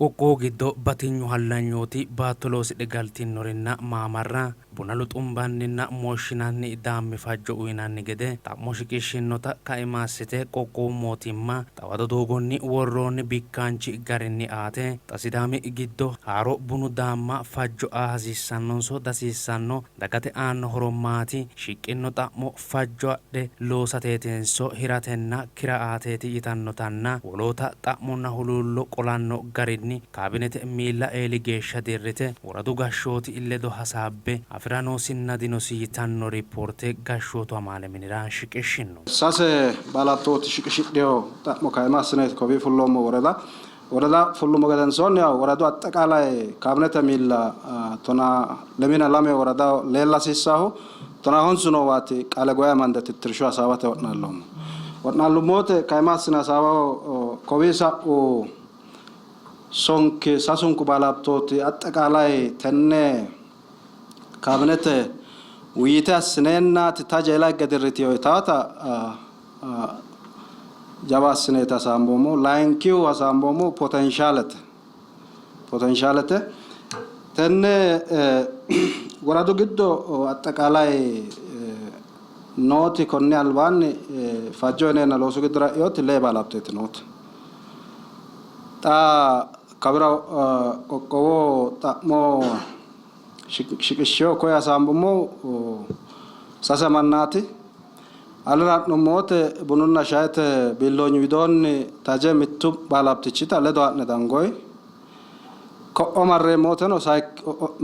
Qoqqowu giddo batinyu hallanyooti baatto loosidhe galtinorinna maamarra buna luxumbanninna mooshshinanni daammi fajjo uynanni gede xa'mo shiqishshinnota kaima assite qoqqowu mootimma xawado doogonni worroonni bikkaanchi garinni aate xa Sidaami giddo haaro bunu daamma fajjo aa hasiissannonso dihasiissanno? Dagate aanno horo maati? Shiqqinno xa'mo fajjo adhe loosateetinso hiratenna kira aateeti yitannotanna woloota xa'monna huluullo qolanno garinni kaabinete miilla eeli geeshsha dirrite woradu gashshooti ledo hasaabbe afi'ra noosinna dinosi yitanno ripoorte gashshootu amaale minira shiqishshinno. Sase baalattooti shiqishidhino xa'mo kaima assineeti kowii fulloommo worada. Worada fullummo gedensoonni yaw woradu axxeqaalay kaabinete miilla tonaa lemina lame woradaho leella hasiissaahu tonaa honsu noowaati qaale guwae amande tittirshu hasaawate wo'naalloommo. Wo'naallummo wote kaima assine hasaawaho kowii sa'u sonki sasunku baalabtooti axxeqaalay tenne kaabinete wuyyite assineennaati taje ila higge dirritiyo yitaata jawa assineeti hasaamboommohu. Layinkihu hasaamboommohu potenshaalete. Potenshaalete tenne woradu giddo axxeqaalay nooti konni albaanni fajjo yineenna loosu giddora e'inoti lee baalabteeti nooti. Xa kawira qoqqowo xa'mo shiqishshino koye hasaambummohu sase mannaati. Alira ha'nummo wote bununna shaete biilloonyi widoonni taje mittu baalabtichita ledo ha'ne dangoyi. Ko'o marreemmo woteno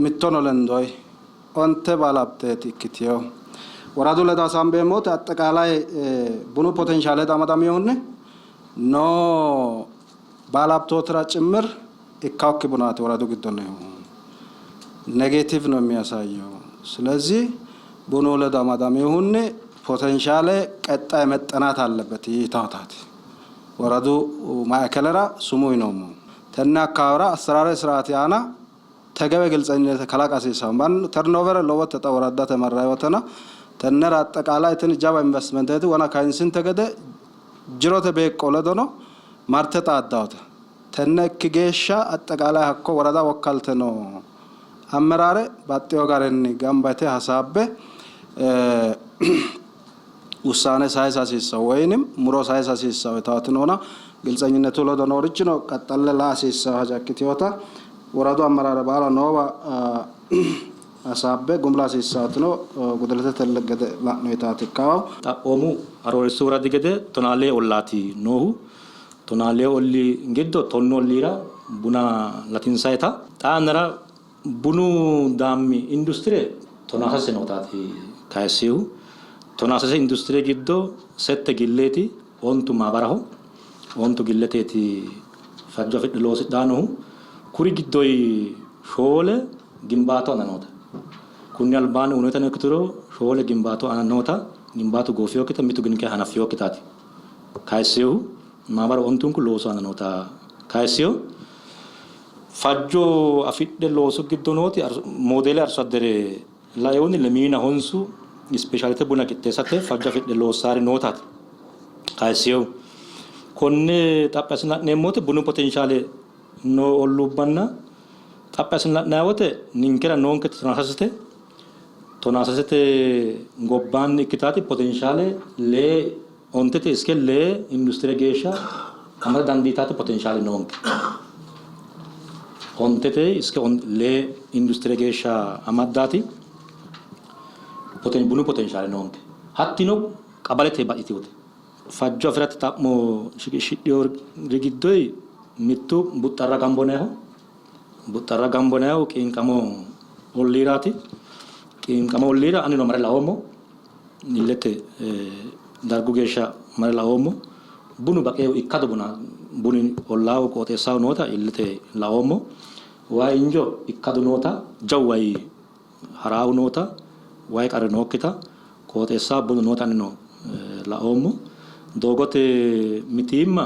mittono lendoyi. Onte baalabteeti ikkitino. Woradu ledo hasaambeemmo wote axxeqaalay bunu potenshaale ledo amadaminohunni noo baalabtootira cimmir ikkawokki bunaati woradu giddo noohu. Negative ነው የሚያሳየው። ስለዚህ ቡኑ ledo amadaminohunni potenshaale ቀጣይ መጠናት አለበት ይታውታት ወረዱ ማዕከለራ ስሙ ይኖሙ tenne akkaawara assaraare siraati aana tegewe giltsenyete kalaqa hasiissanno. Mannu turnover lowote xa woraddate marrayi woteno tennera axxeqaalay tini jawa investimenteeti wona kayinsinte gede jirote beeqqo ledono marte xaaddawote. Tenne ikki geeshsha axxeqaalay hakko worada wokkalte noo ammeraare baxxewo garinni gamba yite hasaabbe wussaane sayisa hasiissanno woyinim muro sayisa hasiissanno yitaati noona giltsenyinnetu ledo noorichino qaxxalle laa hasiissanno haja ikkitinota woradu ammeraare baala noowa hasaabbe gumula hasiissaatino guduletete gede la'no yitaati ikkawo. Xaphoomu Arooreessu woradi gede tonaa lee ollaati noohu. Tonaa lee olli giddo tonnu olliira buna latinsayita xaa yannara bunu daammi industire 16 nootaati kayissinohu. 16 industire giddo sette gilleeti, ontu maabaraho, ontu gilleteeti fajjo afidhe loosidhannohu. Kuri giddoyi shoole gimbaatu aana noota. Kunni albaanni uyinoyitano ikkituro shoole gimbaatu aana noota, gimbaatu goofinokkita, mitu gini kayi hanafinokkitaati kayissinohu. Maabaru ontunku loosu aana noota kayissino. Fajjo afidhe loosu giddo nooti moodeele arso addere lainohunni lemiina honsu ispeeshaalite buna qixxeessate fajjo afidhe loossaari nootaati kayissinohu. Konne xaphi assine la'neemmo wote bunu potenshaale noo olluubbanna xaphi assine la'nanni wote ninkera noonketi tonaa sasete tonaa sasete gobbaanni ikkitaati potenshaale lee ontete iske lee industire geeshsha amada dandiitaati potenshaale noonke. Ontete iske lee industire geeshsha amaddaati bunu potenshaale noonke. Hattino qabalete baxxitinote. Fajjo afi'rate xa'mo shiqishidhinori giddoyi mittu Buxxarra Gambonayiho. Buxxarra Gambonayihu Qiinqamo olliiraati. Qiinqamo olliira anino mare laoommo. Illete dargu geeshsha mare laoommo. Bunu baqeehu ikkado buna buni ollaaho qooxeessaho noota illete laoommo. Wayi injo ikkadu noota, jawu wayi haraahu noota, wayi qarri nookkita, qooxeessaho bunu noota anino laoommo. Doogote mitiimma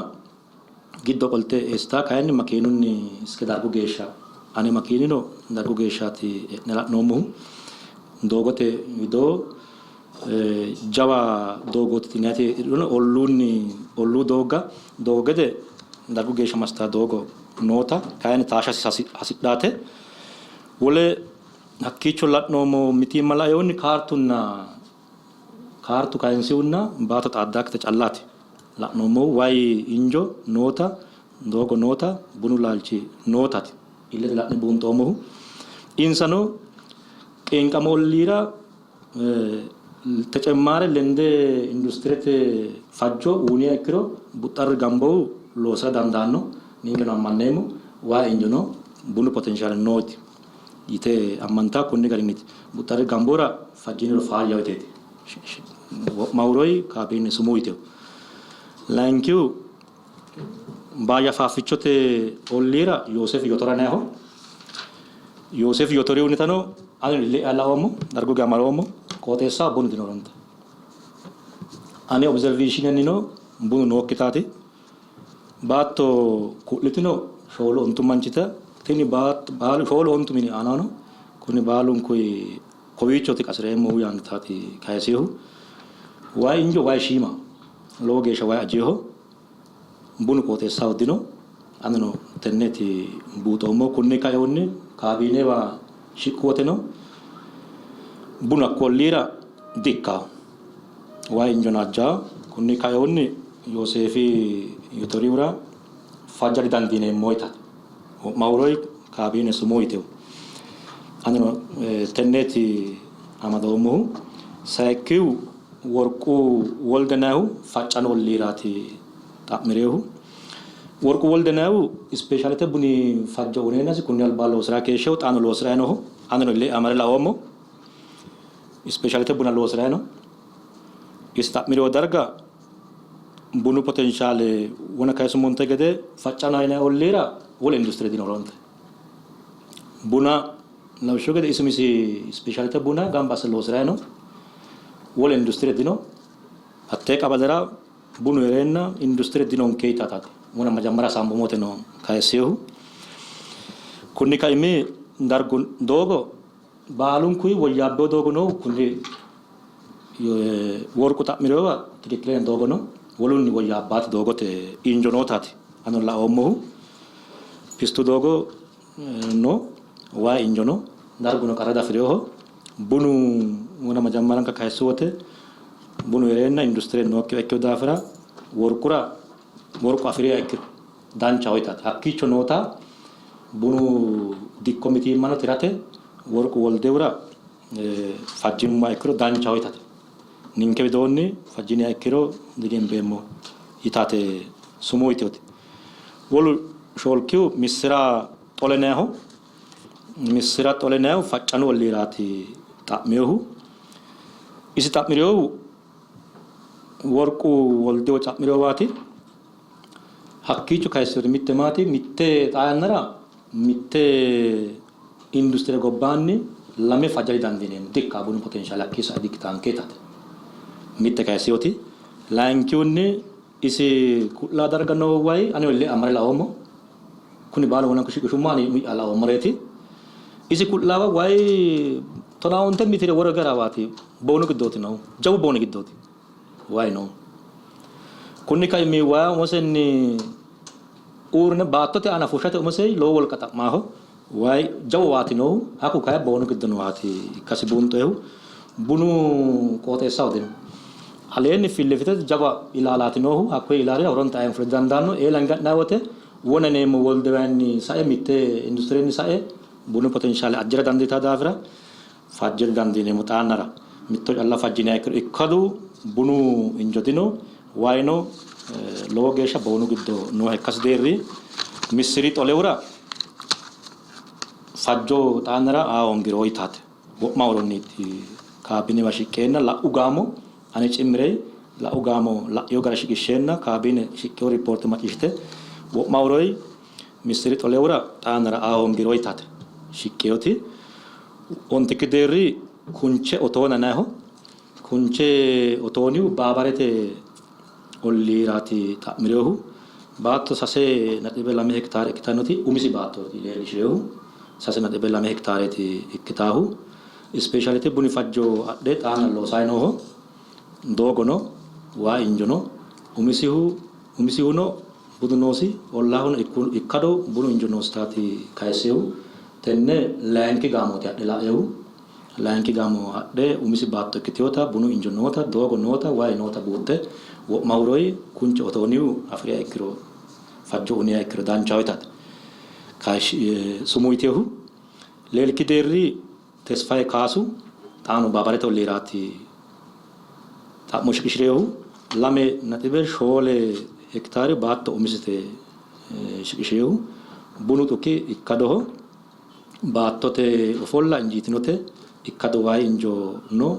giddo qolte eessitaa kayinni makeenunni iske dargu geeshsha ane makiinino dargu geeshshaati e'ne la'noommohu. Doogote widoo jawa doogooti yinanniti olluunni olluu doogga doogo gede dargu geeshsha massitaa doogo noota kayinni taashshasi hasidhaate. Wole hakkiicho la'noommo mitiimma lainohunni kaartunna kaartu kayinsihunna baatto xaaddaakkite callaati la'noommohu. Wayi injo noota, doogo noota, bunu laalchi nootaati illete la'ne buunxoommohu. Insano Qeenqamo olliira tecemmaare lende industirete fajjo uyiniha ikkiro Buxxarri Gambohu loosira dandaanno, ninkeno ammanneemmo. Wayi injo no, bunu potenshaale nooti yite ammantanno. Konni garinniiti Buxxarri Gambohura fajjiniro faayyaho yiteeti wo'ma huuroyi kaabiine sumuu yitino. Layinkihu Baayya Faaffichote olliira Yooseef Yotora yinanniho. Yooseef Yotorihunitano ani ille'ya laoommo, dargu geya maroommo, qooxeessaho bunu dino horonta. Ane observeshinennino bunu nookkitaati. Baatto ku'litino shoolu ontu manchita, tini baatto baalu shoolu ontu mini aana no, kuni baalunku kowiichooti qasi'reemmohu yaannotaati kayisinohu. Wayi injo wayi shiimaho, lowo geeshsha wayi ajinoho. Bunu qooxeessaho dino. Anino tenneeti buuxoommohu. Kunni kainohunni kaabiinewa shiqqu woteno bunu hakko olliira di''ikkanno. Wayi injono ajjawo. Kunni kainohunni Yooseefi Yotorihura fajja didandiineemmo yitanno. Wo'ma huuroyi kaabiine sumuu yitino. Anino tenneeti amadoommohu. Sayikkihu Worqu Woldenayihu Faccanu olliiraati xa'mi'rinohu. Worqu Woldenayihu ispeeshaalete buni fajjo uyineennasi kunni alba loosi'ra keeshshino, xaano loosi'ranni nooho. Anino ille'ya mare laoommo. Ispeeshaalete buna loosi'ranni no. Isi xa'mi'rino darga bunu potenshaale wona kayisummonte gede Faccana yinanni olliira wole industire dino horonta. Buna lawishshu gede isi umisi ispeeshaalete buna gamba asse loosi'ranni no. Wole industire dino. Hattee qabalera bunu hee'reenna industire dinonke yitaataati. Wona majammara hasaambummote no kayissinohu. Kunni kaimi dargu doogo Baalunkuyi woyyaabbino doogo noohu kunni worqu xa'mi'rinowa tikikkilenya doogo no, wolunni woyyaabbaati doogote injo nootaati anino laoommohu. Pistu doogo no, wayi injo no, darguno qarra diafi'rinoho. Bunu wona majammaranka kayissu wote bunu hee'reenna industire nookkiha ikkino daafira worqura worqu afi'riha ikkiro danchaho yitaati. Hakkiicho noota bunu dikko mitiimmano tirate Worqu Woldehura fajjinummoha ikkiro danchaho yitate. Ninke widoonni fajjiniha ikkiro diginbeemmo yitate sumuu yitinote. Wolu shoolkihu Missira Xoleneho. Missira Xolenehu Faccanu olliiraati xa'minohu. Isi xa'mi'rinohu Worqu Woldehu xa'mi'rinowaati. Hakkiicho kayissinori mitte maati? Mitte xaa yannara mitte industire gobbaanni lame fajja didandiineemmo. Dikka bunu potenshaale hakkii sa'e dikkitaanke yitate. Mitte kayissinoti. Layinkihunni isi ku'laa darga noo wayi ani ille amare laoommo. Kuni baalu wonanku shiqishummo ani umi'ya laoommoreeti. Isi ku'laawa wayi 95 mitire woro garawaati boonu giddooti noohu. Jawu booni giddooti. Wayi no. Kunni kaimi waa umosenni uurrine baattote aana fushshate umose lowo wolqa xa'maaho. Wayi jawu waati noohu, hakku kayi boonu giddo noohaati ikkasi buunxoyihu. Bunu qooxeessaho dino. Aleenni fillefitete jawa ilaalaati noohu, hakkuyi ilaalira horonta ayino fule didandaanno. Eela hinge ha'nanni wote wona yineemmo woldewaayinni sae mitte industirenni sae bunu potenshaale ajjara dandiitanno daafira Fajja didandiineemmo xaa yannara. Mitto calla fajjiniha ikkiro ikkadu bunu injo dino, wayino lowo geeshsha boonu giddo nooha ikkasi deerri missiri xolehura fajjo xaa yannara aa hoongiro yitaate wo'ma horonniiti kaabinewa shiqqeenna la'u gaamo ane cimmirei la'u gaamo la'ino gara shiqishsheenna kaabine shiqqino ripoorte macciishshite wo'ma horoyi Missiri xolehura xaa yannara aa hoongiro yitate shiqqinoti. Ontikki deerri Kunche Otoona yinanniho. Kunche Otoonihu Baabarete olliiraati xa'mi'rinohu. Baatto 3.2 hektaare ikkitannoti umisi baattooti leellishi'rinohu. 3.2 hektaareeti ikkitaahu. Ispeeshaalete buni fajjo adhe xaana loosayi nooho. Doogono, waa injono, umisihu umisihuno. Budu noosi, ollaahono ikkado bunu injo noositaati kayissehu. Tenne layinki gaamooti hadhe la'ehu. Layinki gaamo hadhe umisi baatto ikkitinota, bunu injo noota, doogo noota, wayi noota buuxxe wo'ma huroyi kunche otoonihu afi'riha ikkiro fajjo uniha ikkiro danchaho yitate sumuu yitinohu. Leelki deerri Tesfaye Kaasu xaano Baabarete olliiraati xa'mo shiqishi'rinohu. 2.4 hektaare baatto umisite shiqishi'rinohu. Bunu dhuki ikkadoho. Baattote ofolla injiitinote. Ikkado wayi injo no.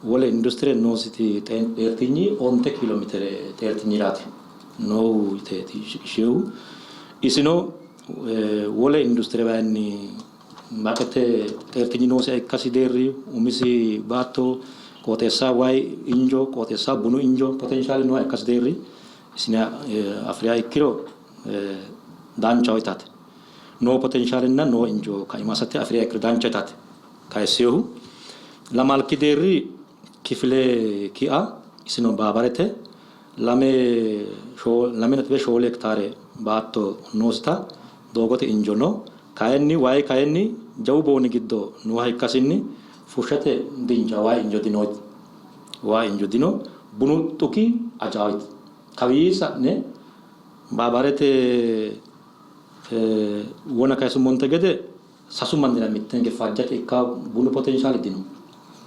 Wole industire noositi xeertinyi 9 kiilo meetire xeertinyiraati noohu yiteeti shiqishinohu. Isino wole industire wayinni baqete xeertinyi noosiha ikkasi deerri umisi baatto qooxeessa wayi injo qooxeessa bunu injo potenshaale nooha ikkasi deerri isine afi'riha ikkiro danchaho yitate. Noo potenshaalenna noo injo kaima assate afi'riha ikkiro dancha yitate kayissinohu. Lamalki deerri kifile kia isino Baabarete 2.4 hektaare baatto noosita doogote injo no. Kayinni wayi kayinni jawu booni giddo nooha ikkasinni fushshate dinja wayi injo dino. Wayi injo dino. Bunu xuki ajaawit. Kawii sa'ne Baabarete wona kayisummonte gede sasu mannira mitteenke fajjate ikka bunu potenshaale dino.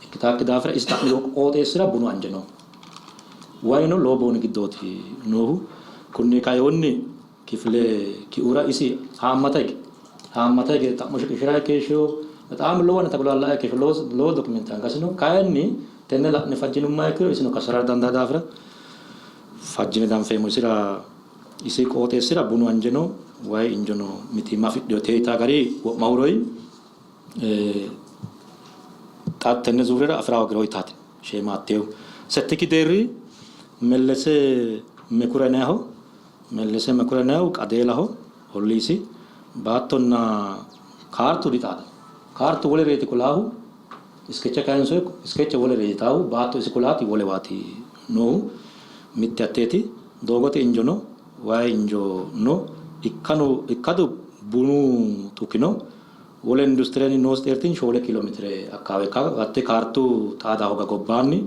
Ikkitaakki daafira isi xa'mino qooxeessira bunu anje no. Wayino lowo booni giddooti noohu. Kunni kainohunni kifile ki'ura isi haammata hige haammata hige xa'mo shiqishi'ra keeshshino. Bexaami lowo yanna tagulaallae keeshshino. Lowo dokimente angasi no. Kayinni tenne la'ne fajjinummoha ikkiro isino kassara dandaa daafira fajjine danfeemmo. Isira isi qooxeessira bunu anje no, wayi injo no, mitiimma afidhino teetaa gari wo'ma huroyi xa tenne zuurera afi'ra hoogiro yitaate sheemaatteehu. Settikki deerri Mellese Mekura yinanniho. Mellese Mekura yinannihu Qadeelaho olliisi. Baattonna kaartu dixaadano. Kaartu wole reeti kulaahu, iskeche kayinsoyi iskeche wole reeti taahu, baatto isi kulaati wolewaati noohu. Mitte hatteeti. Doogote injo no, wayi injo no, ikkanu ikkadu bunu xuki no. Wole industirenni noosi xeertinyi 4 kiilo meetire akkaawe ikkanno. Hatte kaartu xaada hooga gobbaanni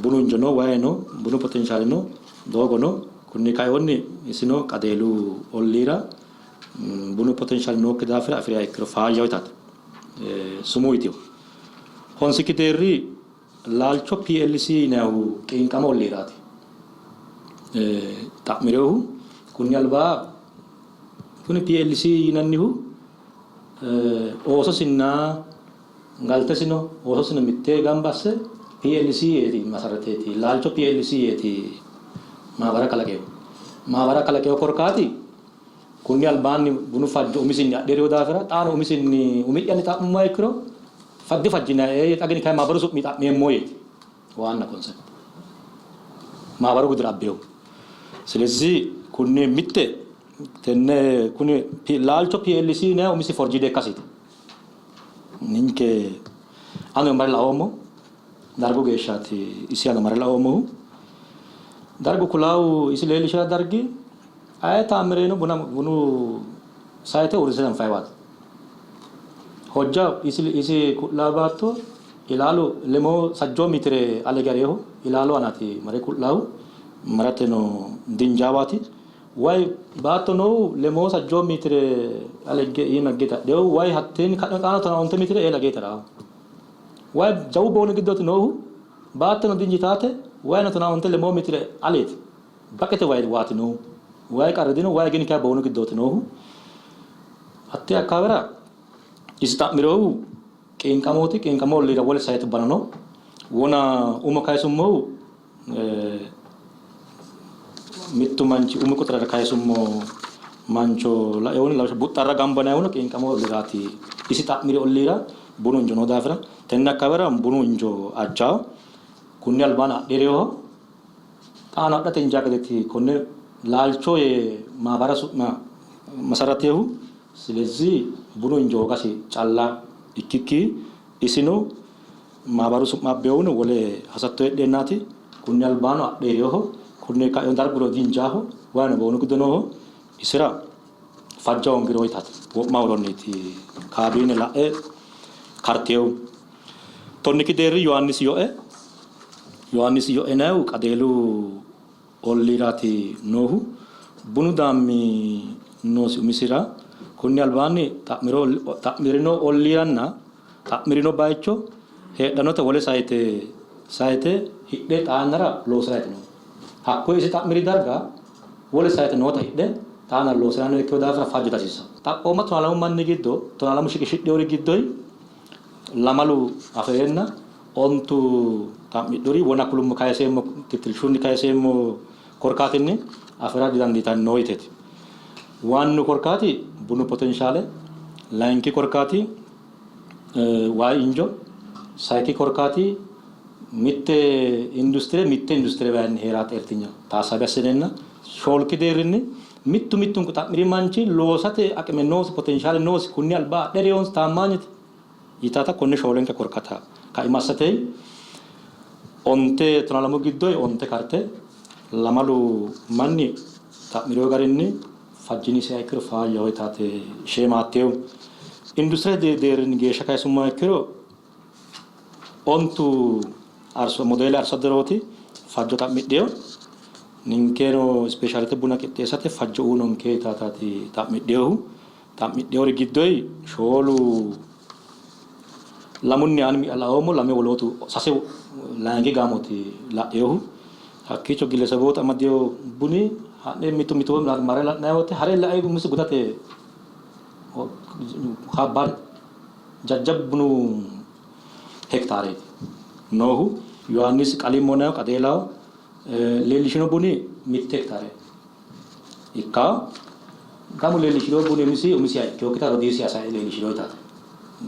bunu injo no, wayi no, bunu potenshaale no, doogo no. Kunni kainohunni isino Qadeelu olliira bunu potenshaale nookki daafira afi'riha ikkiro faayyaho yitate sumuu yitino. Honsikki deerri laalcho PLC yinannihu Qiinqama olliiraati xa'mi'rinohu. Kunni alba kuni PLC yinannihu oososinna galtesino oososino mittee gamba asse PLC yeeti masarateeti laalcho PLC yeeti maabara kalaqehu. Maabara kalaqehu korkaati kunni albaanni bunu fajjo umisinni adhirino daafira xaano umisinni umi'yanni xa'mummoha ikkiro difajjinannie xa gini kay maabaru su'mi xa'meemmo yeeti waanna konsept maabaru widira abbehu. Silezi kunni mitte tenne kuni laalcho PLC yinannihu umisi forjide ikkasiiti. Ninke anu mare laoommo dargu geeshshaati isi ano mare laoommohu. Dargu kulaawu isi leellishira dargi aye taamireno buna bunu sayite uurrinse anfanniwaati. Hojja isi isi ku'laa baatto ilaalu lemoo sajjoo mitire ale gareeho ilaalu aanaati mare ku'laahu marateno dinjaawaati. Way baatto noohu lemoo sajjoo mitire ale higge iima higge tadheehu way hatteenni ka'ne xaano 15 mitire eela hige taraahu. Way jawu booni giddooti noohu baattono dinjitaate wayino 15 lemoo mitire aleeti. Baqete way waati noohu. Way qarri dino way gini kay boonu giddooti noohu. Hatte akkaawera isi xa'mi'rinohu Qiinqamooti, Qiinqamo olliira wole sayitubbano no. Wona umo kayisummohu mittu manchi umi quxirera kayisummo mancho lainohunni lawishsha Buxxarra gamba yinannihuno Qiinqamo olliiraati. Isi xa'miri olliira bunu injo noo daafira tenne akkaawera bunu injo ajjawo. Kunni albaanni adhi'rinoho. Xaano adhate injaa gedeeti konne laalcho yee maabara su'ma masaratinohu. Silezih bunu injo hoogasi calla ikkikki isino maabaru su'ma abbinohuno wole hasatto heedheennaati. Kunni albaano adheerinoho. Kunne kaino darguno dinjaaho. Waayino boonu giddo nooho. Isira fajja hoongiro yitate wo'ma horonniiti kaabiine la'e karteewu. Tonnikki deerri Yohaannisi Yoe. Yohaannisi Yoe yinayihu Qadeelu olliiraati noohu. Bunu daammi noosi umisira. Konni albaanni xa'mi'rino olliiranna xa'mi'rino bayicho heedhannota wole sayite sayite hidhe xaa yannara loosi'rayti noohu. Hakkoye isi xa'mi'ri darga wole sayite noota hidhe xaa yannara loosi'ranni ikkino daafira fajjo dihasiissanno. Xaphooma tonalamu manni giddo tonalamu shiqishidhinori giddoyi lamalu afi'reenna ontu xa'midhuri wona kulummo kayiseemmo tittirshunni kayiseemmo korkaatinni afi'ra didandiitanno yiteeti. Waannu korkaati bunu potenshaale, layinki korkaati wayi injo, sayikki korkaati mitte industire mitte industirewayiinni hee'ra xeertinya taassabi assineenna shoolki deerrinni mittu mittunku xa'mi'ri manchi loosate aqime noosi potenshaale noosi kunni alba adhe reyoonsi taammaanyete yitaata konne shoolenka korkaata kaima assate onte tonalamu giddoyi onte karte lamalu manni xa'mi'rino garinni fajjinisiha ikkiro faayyaho yitaate sheemaatteewu. Industirete deerrinni geeshsha kayisummoha ikkiro ontu arso modeele arso adderooti fajjo xa'midhino. Ninkeno ispeeshaalete buna qixxeessate fajjo uynonke yitaataati xa'midhinohu. Xa'midhinori giddoyi shoolu lamunni ani mi'ya laoommo, lame wolootu sase layinki gaamooti la'inohu. Hakkiicho gilleseboota amaddino buni ha'ne mitu mitu mare la'nanni woyte hare lae umisi gudate kabbaadete. Jajjabbu bunu hektaareeti noohu. Yohaannisi Qalimmo yinannihu qajeelaho leellishino buni mitte hektaare ikkanno. Gamu leellishino buni umisi umisiha ikkinokkita rodiisiha sae leellishino yitaate.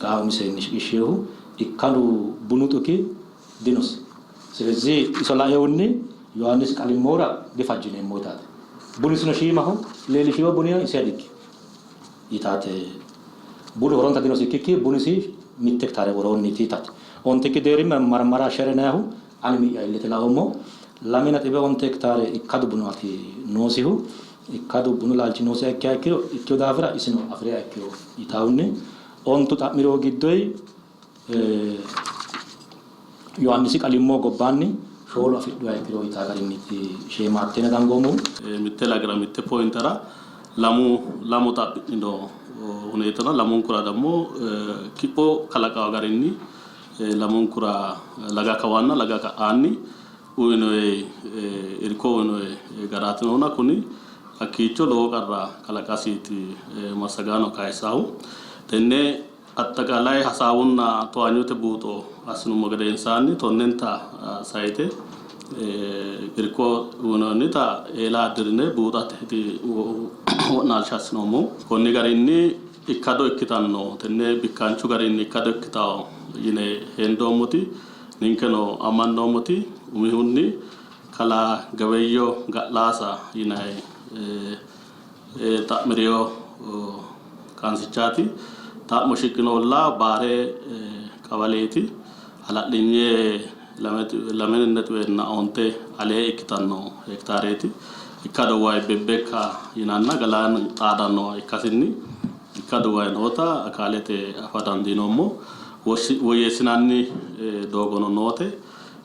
Gamu umisenni shiqishinohu ikkadu bunu dhuki dinosi. Silezih iso lainohunni Yohaannisi Qalimmora difajjineemmo yitaate. Bunisino shiimaho, leellishino bunino isiha dikkino yitaate. Bunu horonta dinosi ikkikki bunisi mitte hektaare woroonniiti yitaate. Ontikki deerri marmara shere yinannihu ani umi'ya illete laoommo. 2.9 hektaare ikkadu bunaati noosihu. Ikkadu bunu laalchi noosiha ikkiha ikkiro ikkino daafira isino afi'riha ikkiro yitaahunni ontu xa'miro giddoyi Yohaannisi Qalimmo gobbaanni shoolu afidhuha ikkiro yitaa garinniiti sheemaattena dangoommohu. Mitte lagira mitte pointera lamu lamu xa'midhino huneetona lamunkura dammo kipho kalaqawo garinni lamunkura laga kawanna laga ka'aanni uyinoyi irko uyinoyi garaati noona kuni hakkiicho lowo qarra kalaqasiiti massagaano kayissaahu. Tenne Axxaqaalaye hasaawunna towaanyote buuxo assinummo gedensaanni tonnenta sayte irko uyinoonnita eela dirine buuxate wo'naalsha assinoommohu. Konni garinni ikkado ikkitanno tenne bikkaanchu garinni ikkado ikkitanno yine hendoommoti ninkeno ammannoommoti umihunni kalaa Gebeyyo Ga'laasa yinanni xa'mi'rino qansichaati. Xa'mo shiqqino ollaa Baare qawaleeti. Hala'linye 2.9 alee ikkitanno hektaareeti. Ikkado wayi Bebbekka yinanna Galaanu xaadannowa ikkasinni ikkadu wayi noota akaalete afa dandiinoommo. Woyyeessinanni doogono noote.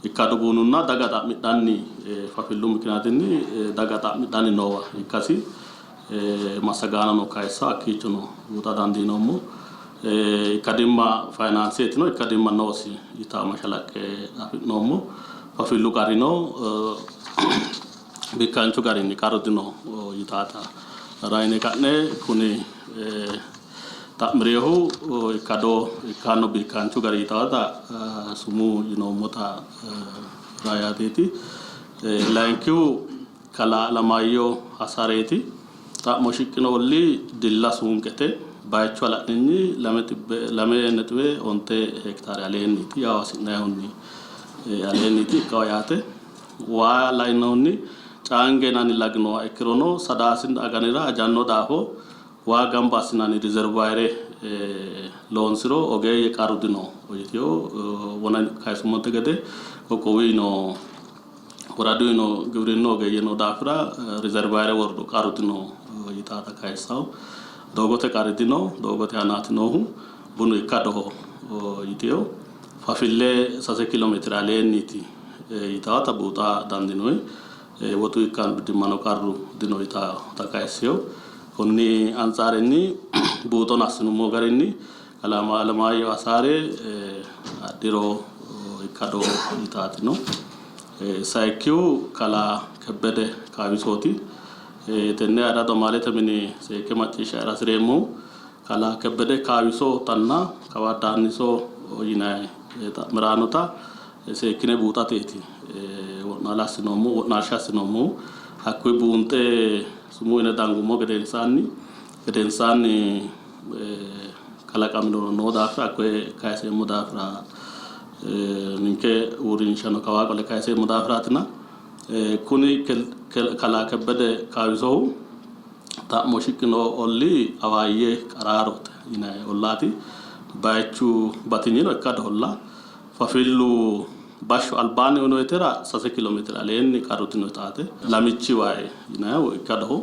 Ikkadu bununna daga xa'midhanni fafillu mikinaatinni daga xa'midhanni noowa ikkasi massagaanono kayissa hakkiichono buuxa dandiinoommo. Ikkadimma fayinaanseetino ikkadimma noosi yitaa mashalaqqe afi'noommo. Fafillu qarrino bikkaanchu garinni qarru dino yitaata rayine ka'ne kuni Xa'mi'rinohu ikkado ikkanno bikkaanchu gari yitawota sumuu yinoommota rayaateeti. Layinkihu kalaa Alamaayyo Hasareeti. Xa'mo shiqqino ollii Dilla Suunqete. Bayichu hala'linyi 2.9 hektaare aleenniiti. Yawo hasi'nannihunni aleenniiti ikkawo yaate. Waa lainohunni Caange yinanni lagi nooha ikkirono Sadaasi aganira ajanno daafo Waa gamba assinanni rizervaayere loonsiro ogeeyye qarru dino yitino. Wona kayisummonte gede qoqqowuyino Woraduyino giwirinnu ogeeyye noo daafira rizervaayere wordo qarru dino yitaata kayissawo. Doogote qarri dino, doogote aanaati noohu bunu ikkadoho yitewo. Fafille 3 kiilomeetire aleenniiti yitaata buuxa dandiinoyi. Woxu ikkadimmano qarru dino yitaata kayissewo. Konni antsaarenni buuxono assinummo garinni kalaa Alemaayyo Asaare adhiro ikkado yitaatino. Sayikkihu kalaa Kebbede Kaawisooti. Tenne ayirrado amaalete mini seekke macciishshaera hasi'reemmohu kalaa Kebbede Kaawisotanna kawa Daanniso yinanni xa'miraanota seekkine buuxateeti wo'naala assinoommohu, wo'naalsha assinoommohu. Hakkuyi buunxe sumuu yine dangummo gedensaanni gedensaanni kalaqamino noo daafira hakkoye kayiseemmo daafira ninke uurrinshano kawaa qole kayiseemmo daafiraatina kuni kalaa Kebbede Kaawisohu xa'mo shiqqino olli Awaayye Qaraarote yinanni ollaati. Bayichu batinyino ikkadoholla. Fafillu bashsho albaanni uyinoyitera 3 kiilomeetire aleenni qarru dino xaate. Lamichi wayi yinannihu ikkadoho.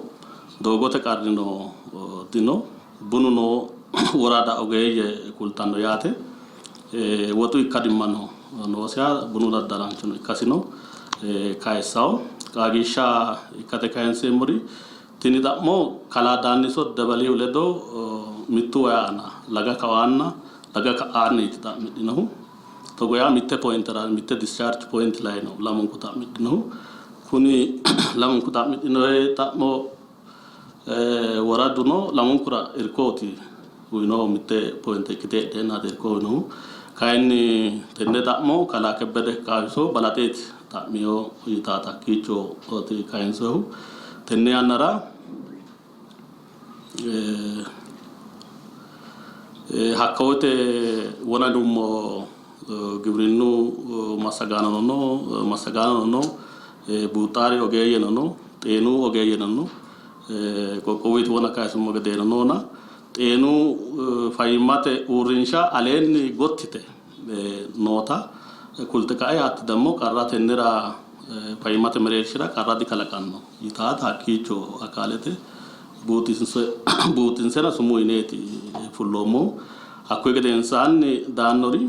Doogote qarrino dino. Bununo worada ogeeyye kultanno yaate. Woxu ikkadimmano noosiha bunu daddalaanchono ikkasino kayissawo. Qaagiishsha ikkate kayinseemmori tini xa'mo kalaa Daanniso Dabalihu ledo mittu wayi aana laga kawaanna laga ka'aanniiti xa'midhinohu. Togo yaa mitte pointera mitte discharge point lay no lamunku xa'midhinohu. Kuni lamunku xa'midhino xa'mo woraduno lamunkura irkooti uyinohu mitte pointe ikkite heedheennaati irko uyinohu. Kayinni tenne xa'mo kalaa Kebbede Kaawiso balaxeeti xa'miyo yitaata hakkiichooti kayinsohu. Tenne yannara hakka woyte wona dummo giwirinnu massagaanono no, massagaanono no, buuxxaari ogeeyyeno no, xeenu ogeeyyeno no, qoqqowuyti wona kayisummo gedeeno noona xeenu fayyimmate uurrinsha aleenni gottite noota kulte ka'e hatti dammo qarra tennera fayyimmate mereershira qarra dikalaqanno yitaata hakkiicho akaalete buuxinsena sumuu yineeti fulloommohu. Hakkuyi gedensaanni daannori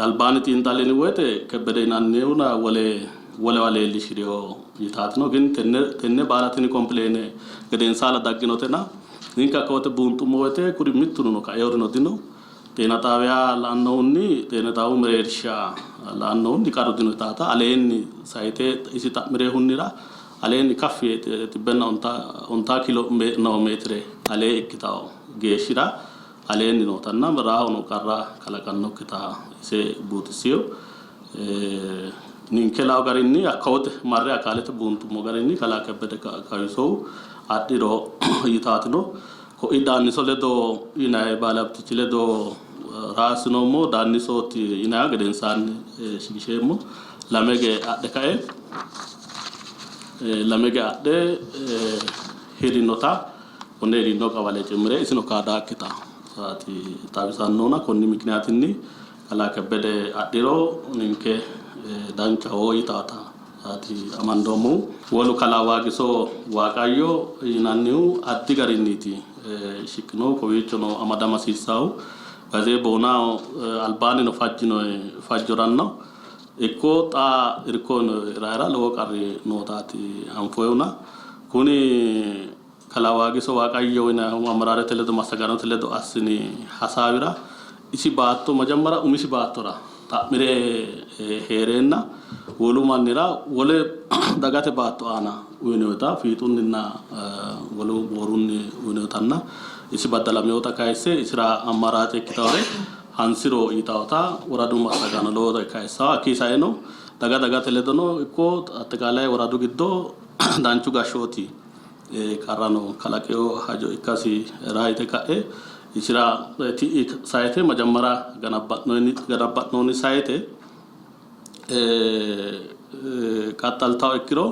albaanni xiinxallini woyte Kebbede yinannihuna wole wolewa leellishirino yitaatino. Gin tenne baala tini kompileene gedensaala dagginotena ninke hakka woyte buunxummo woyte kuri mittuno kaeorino dino. Xeena xaawiya la'annohunni xeena xaawu mereersha la'annohunni qarru dino yitaata aleenni sayite isi xa'mirehunnira aleenni kaffi yee 150 kilo meetire alee ikkitawo geeshshira aleenni nootanna rahono qarra kalaqannokkita ise buuxissino. Ninke lao garinni hakkawote marre akaalete buunxummo garinni kalaa Kebbede Kawisohu adhiro yitaatino. Koi Daanniso ledo yinanni baalabtichi ledo raassinoommo Daannisooti yinanniha gedensaanni shiqisheemmo. Lamege adhe kae lamege adhe hirinota konne hirino qawale cimmire isino kaadaakkita xawisannohuna konni mikiniyatinni kalaa Kebbede adhiro ninke danchaho yitaata amandoommohu. Wolu kalaa Waagiso Waaqayyo yinannihu addi garinniiti shiqqinohu. Kowiichono amadama hasiissaahu Gaze Boonaho albaannino fajjinoe fajjoranno ikko xa irko raera lowo qarri nootaati anfoyihuna kuni kalaa Waagiso Waaqayyo yinannihu amaraarete ledo massagaanote ledo assini hasaawira isi baatto majammara umisi baattora xa'mire hee'reenna wolu mannira wole dagate baatto aana uyinoyita fiixunninna wolu moorunni uyinoyitanna isi baddalamewota kayisse isira ammaraace ikkitawore hansiro yitawota woradu massagaano lowore kayissawo. Hakkii saeno daga dagate ledono ikko axxiqaalay woradu giddo danchu gashshooti qarrano kalaqeyo hajo ikkasi raayite ka'e isira ti'i sayite majammara ganabba'noonni sayite qaxxaltawo ikkiro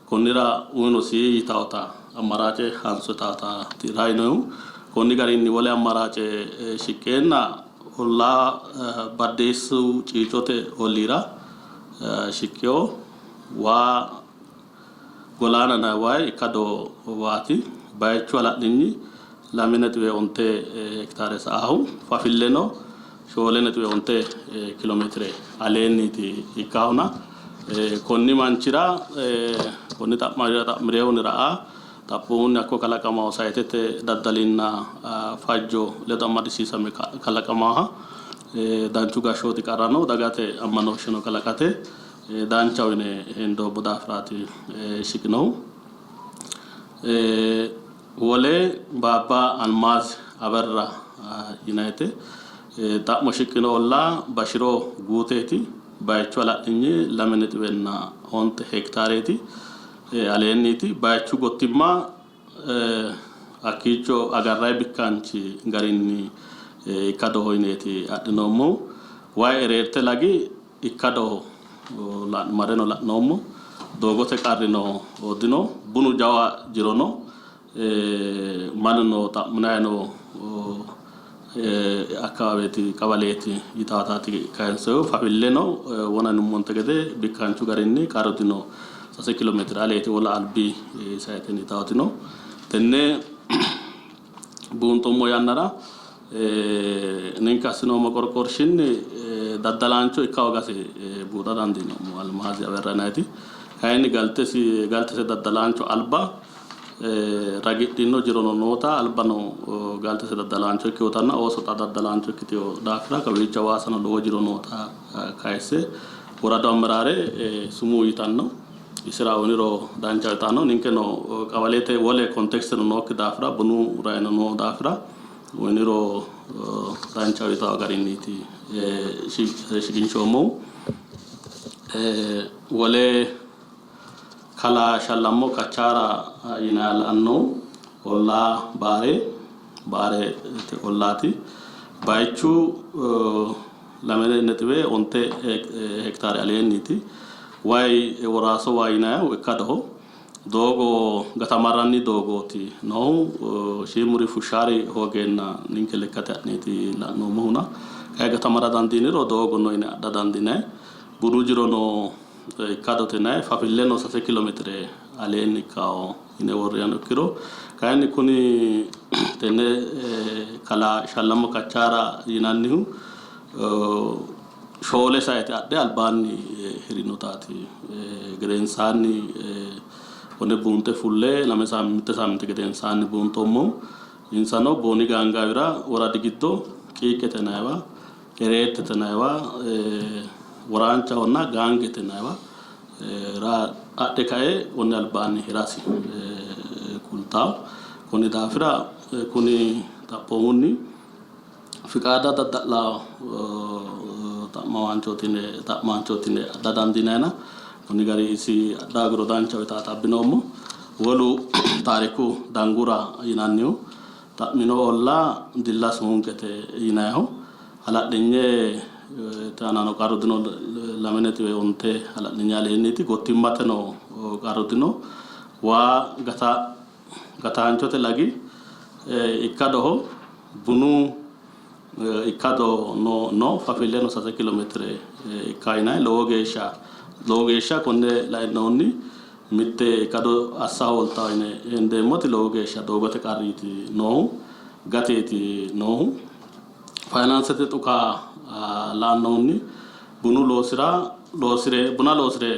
konnira uyinosi yitawota ammaraace hanso yitawota raayinohu. Konni garinni wole ammaraace shiqqeenna ollaa Baddeessu Ciicote olliira Shiqqino waa Golaana yinanni wayi ikkado waati. Bayichu hala'linyi 2.9 hektaare sa'aahu. Fafilleno 4.9 kilomeetire aleenniiti ikkaahuna. Konni manchira konni xa'mirehunira a xaphoomunni hakko kalaqamaho sayitete daddalinna fajjo ledo amadisiisame kalaqamaha danchu gashshooti qarrano dagate ammanooshsheno kalaqate danchaho yine hendoommo daafiraati shiqinohu. Wole Baabba Almaaz Aberra yinannite xa'mo shiqqino ollaa Bashiro Guuteeti. Bayichu hala'linyi 2.9 hektaareeti aleenniiti. Bayichu gottimma hakkiicho agarranni bikkaanchi garinni ikkadoho yineeti adhinoommohu. Wayi ereerte lagi ikkadoho marreno la'noommo. Doogote qarrino dino. Bunu jawa jiro no. Mannuno xa'minanni no akkawaaweeti qawaleeti yitaataati kayinsoyihu. Fafilleno wona yinummonte gede bikkaanchu garinni qarru dino. 3 kilomeetire aleeti wole albi sayitenni yitaati no. Tenne buunxummo yannara ninke assinoommo qorqorshinni daddalaancho ikka hoogasi buuxa dandiinoommo. Almaazi Aberra yinanniti kayinni galtesi galtese daddalaancho alba ragidhino jirono noota albano galtese daddalaancho ikkinotanna ooso xa daddalaancho ikkitino daafira kawiicho Hawaasano lowo jiro noota kayisse woradu ameraare sumuu yitanno. Isira uyiniro danchaho yitanno. Ninkeno qawalete wole konteksteno nookki daafira bunu raino noo daafira uyiniro danchaho yitawo garinniiti shiqinshoommohu. Wole Kalaa Shallammo Kachaara yinanniha la'annohu ollaa Baare Baarete ollaati. Bayichu 2.9 hektaare aleenniiti. Wayi Woraaso waa yinannihu ikkadoho. Doogo gatamarranni doogooti noohu. Shiimuri fushshaari hoogeenna ninke lekkate ha'neeti la'noommohuna. Kayi gatamara dandiiniro doogo no yine adha dandiinanni. Bunu jirono ikkadote yinanni. Fafilleno 3 kilomeetire aleenni ikkawo yine worrihano ikkiro kayinni kuni tenne kalaa Shallammo Kachaara yinannihu 4 sayite adhe albaanni hirinotaati. Gedensaanni konne buunxe fulle lame mitte saaminti gedensaanni buunxoommohu. Insano Booni Gaangaawira woradi giddo Qiiqqete yinanniwa, Ereettete yinanniwa, Woraanchahonna Gaangete yinanniwa adhe kae konni albaanni hirasi kultawo. Konni daafira kuni xaphoomunni fiqaada dadda'la xa'mamaanchooti yine xa'maanchooti yine adha dandiinayina konni gari isi adha hoogiro danchaho yitaata abbinoommo. Wolu Taariku Dangura yinannihu xa'mino ollaa Dilla Suunqete yinanniho. Hala'linye aanano qarru dino, 2.9 hala'linye aleenniiti. Gottimmateno qarru dino. Waa gata gataanchote lagi ikkadoho. Bunu ikkado no no fafilleno 3 kilomeetire ikka yinanni. Lowo geeshsha lowo geeshsha konne lainohunni mitte ikkado assa hooltawo yine hendeemmoti lowo geeshsha doogote qarriiti noohu, gateeti noohu. Fayinaansete xuka laannohunni bunu loosira loosi're buna loosi're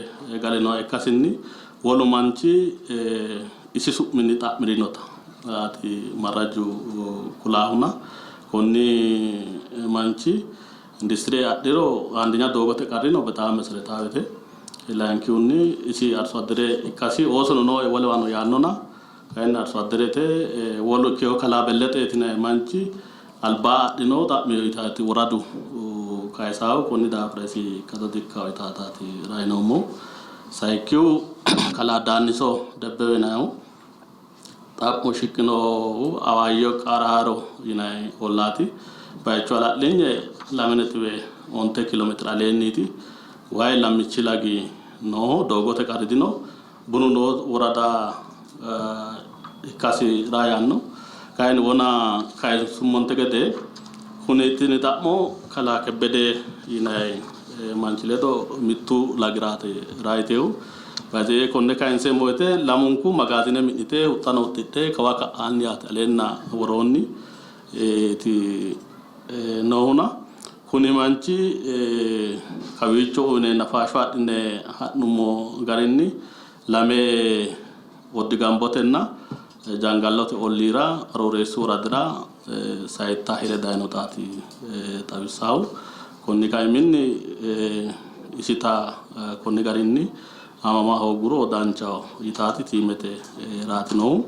galinoha ikkasinni wolu manchi isi su'minni xa'mi'rinota marraju kulaahuna konni manchi industire adhiro andinya doogote qarri no bexaam meseretaawete. Layinkihunni isi arso addere ikkasi oosono nooe wolewano yaannona kayinni arso adderete wolu ikkeho kalaa Bellexe yinanni manchi alba adhino xa'miyo yitaati woradu kayisaahu konni daafira isi ikkado dikkawo yitaataati rainoommohu. Sayikkihu kalaa Daanniso Debbewe yinannihu xa'mo shiqqinohu Awaayyo Qaraaro yinanni ollaati. Bayichu hala'linye 2.9 kilomeetire aleenniiti. Wayi lammichi lagi nooho, doogote qarri dino. Bunu noo worada ikkasi yaanno. Kayinni wona kayinsummonte gede kuni tini xa'mo kalaa Kebbede yinanni manchi ledo mittu lagiraati rayitehu. Bayixe konne kayinseemmo woyte lamunku magaazine mi'nite huxxano huxxidhe kawa ka'aanni yaate aleenna woroonni ti noohuna kuni manchi kawiicho uyineenna faasho adhine ha'nummo garinni lame Oddi Gambotenna Jangallote olliira Arooreessu woradira sayitta hire dayinotaati xawissaahu. Konni kaiminni isita konni garinni aamama hoogguro danchaho yitaati tiimete raatinohu.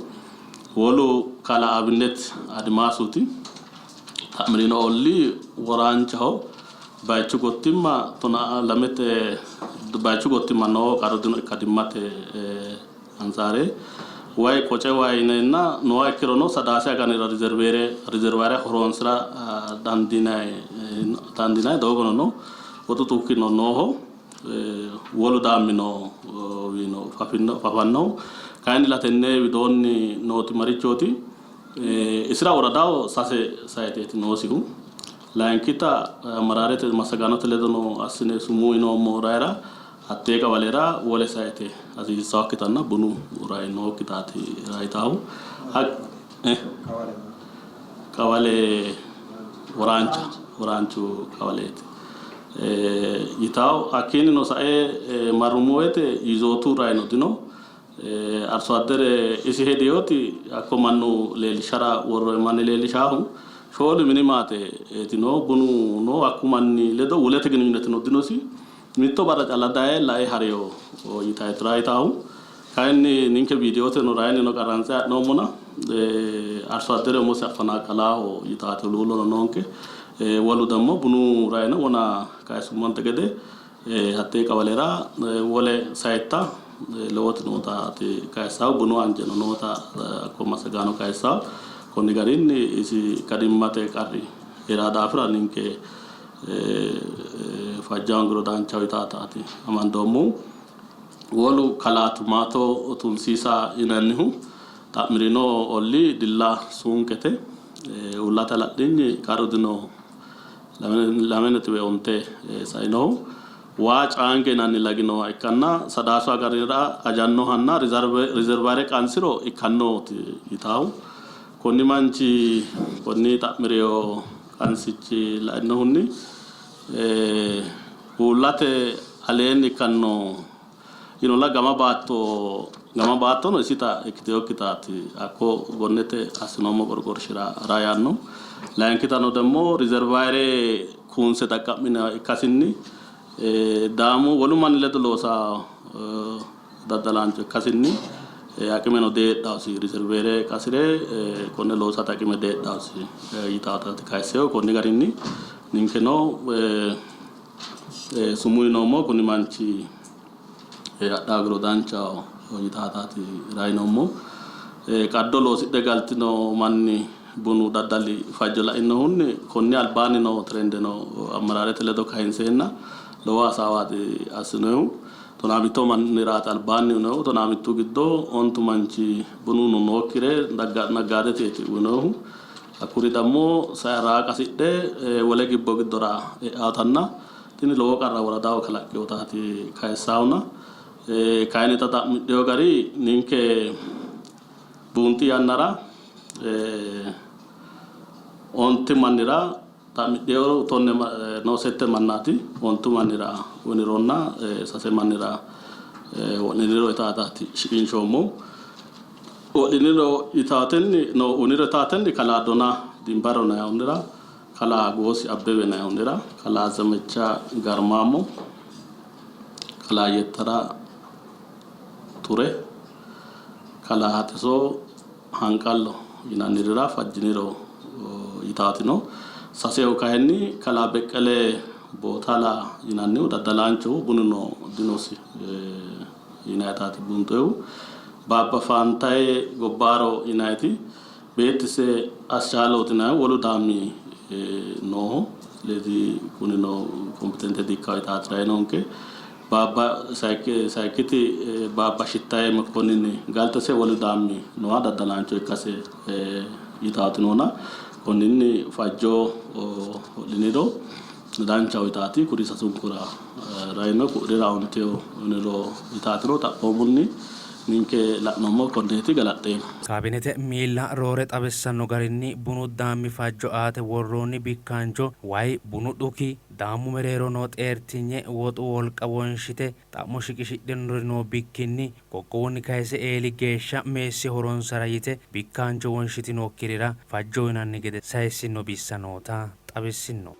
Wolu kalaa Abinnet Admaasuti xa'mirino olli Woraanchaho bayichu gottimma tonaa lamete bayichu gottimma noo qarru dino ikkadimmate ansaare way qoce way yineenna nooha ikkirono Sadaasi aganira rizerveere rizervaare horoonsira dandiinanni doogono no, woxu xukkino nooho, wolu daammino wiino fafannohu. Kayinnilla tenne widoonni nooti marichooti? Isira woradaho sase sayiteeti noosihu. Layinkita amaraarete massagaanote ledono assine sumuu yinoommo raera Hattee qawalera wole sayite hasiissannokkitanna bunu rai nookkitaati raitaahu. Qawale Woraancha, Woraanchu qawaleeti yitaahu. Hakkiinnino sae marrummo woyte yizootu raino dino. Arso addere isi hedinoti hakko mannu leellishara worroonni manni leellishaahu shoolu mini maateeti no. Bunu no hakku manni ledo wulete gininyunetino dinosi. Mitto barra calla daye lae hariyo yitaeti raayitaahu. Kayinni ninke viidiyoteno rayinnino qarrantse ha'noommona arso addere umosi affanaaqalaaho yitaati huluullono noonke. Wolu dammo bunu rayino wona kayisummonte gede hattee qawalera wole sayitta lowoti nootaati kayissaahu. Bunu anjeno noota hakko massagaano kayissaahu. Konni garinni isi ikkadimmate qarri hee'raa daafira ninke fajja hoongiro danchaho yitaataati amandoommohu. Wolu kalaa Tumaato Tunsiisa yinannihu xa'mirino ollii Dilla Suunqete. Uullate hala'linyi qarru dino 2.9 sainohu. Waa Caange yinanni lagi nooha ikkanna Sadaasu aganira ajannohanna rizervaare qansiro ikkannooti yitaahu. Konni manchi konni xa'mirino qansichi lainohunni uullate aleenni ikkanno yinolla gama baatto gama baattono isita ikkitinokkitaati hakko gonnete assinoommo qorqorshira rayanno. Layinkitano demmo rizervaayere kuunse xaqqa'mina ikkasinni daamu wolu manni ledo loosa daddalaancho ikkasinni aqimeno deedhaosi riserveere qasire konne loosate aqime deedhaosi yitaataati kayisseehu. Konni garinni ninkeno sumuu yinoommo kuni manchi adha hoogiro danchaho yitaataati rainoommo. Qaddo loosidhe galtino manni bunu daddali fajjo lainohunni konni albaanni noo tirendeno amaraarete ledo kayinseenna lowo hasaawaati assinohu. Tonaamitto manniraati albaanni uyinohu. Tonaamittu giddo ontu manchi bununo nookkire nagaadeteeti uyinohu. Hakkuri dammo sai raa qasidhe wole gibbo giddora e'aatanna tini lowo qarra woradaho kalaqqinotaati kayissaahuna. Kayinni xa xa'midhino gari ninke buunxi yannara onti mannira xa'midhino tonne no sette mannaati. Ontu mannira uyinironna sase mannira wodhiniro yitaataati shiqinshoommohu. Wodhiniro yitaatenni no uyiniro yitaatenni kalaa Dona Dimbaro yinannihura, kalaa Goosi Abbebe yinannihura, kalaa Zemecha Garmaamo, kalaa Yettara Ture, kalaa Haxiso Hanqallo yinannirira fajjiniro yitaatino. Saseho kayinni kalaa Beqqele Bootala yinannihu daddalaanchohu bununo dinosi yinayitaati buunxoyihu. Baabba Faantaye Gobbaaro yinayiti beettise Aschaalooti yinayihu wolu daammi nooho. Ledi kunino kompitente di ikkawo yitaati rayi noonke. Baabba sayikkiti Baabba Shittaye Mekonnini galtese wolu daammi nooha daddalaancho ikkase yitaati noona konninni fajjo ho'liniro. Danchaho yitaati kuri sasunkura raino ku'urira onteho uyiniro yitaatino xaphoomunni ninke la'noommo konneeti galaxxeemmo. Kaabinete miilla roore xawissanno garinni, bunu daammi fajjo aate worroonni bikkaancho, way, bunu dhuki, daammu mereero noo xeertinye, woxu wolqa wonshite xa'mo shiqishidhinori noo bikkinni qoqqowunni kayse eeli geeshsha meessi horonsara yite bikkaancho wonshitinokkirira fajjo uynanni gede sayissino bissa noota xawissinno.